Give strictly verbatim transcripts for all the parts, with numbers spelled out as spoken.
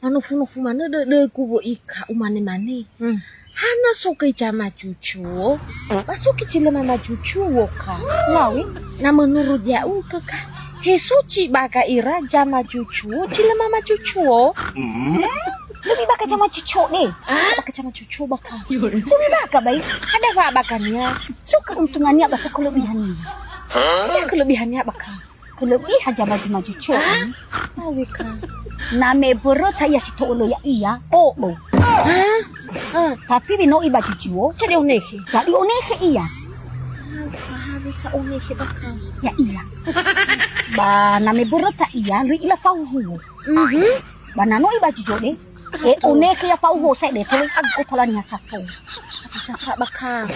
Manofu-nofu manö dödögu wö'i ka umane-mane. Hmm. Hana so göi zamacucuo, ba so göi zi lö mamacucuo ka. Ngawi? Na menurut ya'ugö ka, he so zi baga ira zamacucuo, zi lö mamacucuo. Hmm? Lö mibaga zamacucuo de. Ah? So baga zamacucuo ba ka. Lö mibaga bai. Ada wa bagania. So keuntungannya ba so kelebihania. Hah? Ada kelebihania ba ka. Kelebihan zamacucuo ini. Awe ka. Na me böröta ia si to'ölö ya'ia, o'o. Hah? Hah? Tapi me no ibacucuo. Jadi onekhe. Jadi onekhe ia. Awe ka, bisa onekhe ba ka. Ya'ia. Ba na me böröta ia, lö i'ila fahuhuo. Mhm. Ba na no ibacucuo de, e onekhe ia fahuhuo sa'ae de, tola i'ago tola niha sato. Bisa sa ba ka.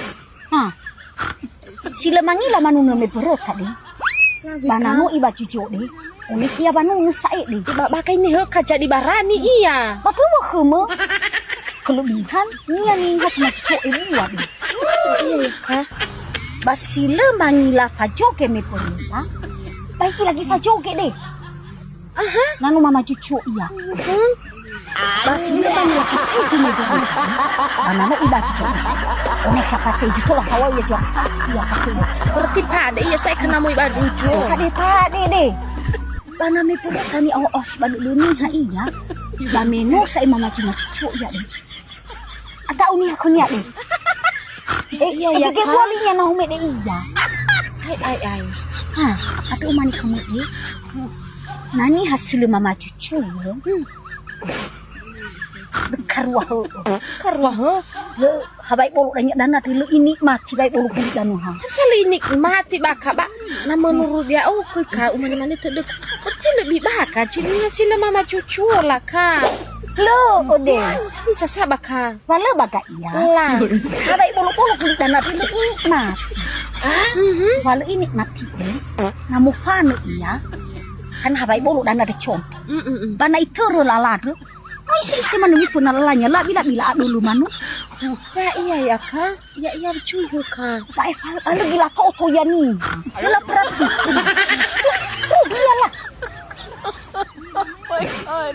Ha. Si lö mangila manunö me böröta de. Ba na no ibacucuo de, onekhe ia wanunö sa'ae de. Ba, ba ka ini he ka jadi barani ia. Ba tu wö khömö. Kelebihan, nia niha si macucuo ebua de. Iya, iya, ka. Ba si lö mangila fazoge me böröta, ba i'ila göi fazoge de. Aha. Na no mamacucuo ia. Hmm. Ba si lö mangila fakeju me böröta. Ba na no ibacucuo bisa. Onekhe fakeju tola tawau ia zua bisa. Ia fakeju. Berarti pade ia sa'ae ka na mo ibacucuo. Pade-pade de. Ba na me böröta ni'ao'ao si ba dödö niha ia. Ba me no sa'ae mamacu-macucuo ia de. Ata'u niha khönia de. Eh, iya, iya, eh, gege ka. Buali nia na humede ia. Ai, ai, ai. Ha, ata'u mani khömi de. Na niha si lö mamacucuo. Hmm. Karua hö. Karua hö? Lö, habai bolo dania dana de lö inikmati bai bolo guli danu ha. Bisa lö inikmati ba ka ba. Na menurut ya'ugö ka umane-mane tödö. Berarti lebih baga zi niha si lö mamacucuo la ka. Lö, ode. Bisa sa ba ka. Wa lö baga ia. La. Habai bolo-bolo guli dana de lö inikmati. Ah? Mhm. Wa lö inikmati de. Na mofanö ia. Kan habai bolo dana de contoh. Mm, mm, mm. Ba na itörö lala de. No ise-ise manö miföna lalania, labi-labi la'adölö manö. Ya, iya, ya, ka. Ya, iya, cuy, ka. Ba e fa-, alö gila to'oto ia niha. Lö la perhatikan. Rugi ia la.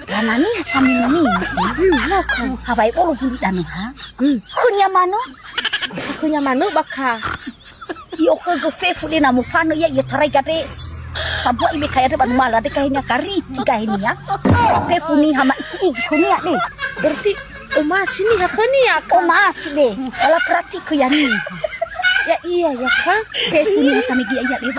Ba na niha samini-mini. Hmm, no ka. Habai bolo guli danu ha. Hmm. Khönia manö. Bisa khönia manö ba ka. I'okhögö fefu de na mofanö ia, i'otarai gade. Sambua ibe kaya de ba numala de kahenia kariti kahenia. Fefu niha ma'igi-igi khönia de. Berarti omasi niha khönia ka? Omasi de. Ala perhati khö ia niha. Ya iya ya ka. Fefu niha samigi ia de.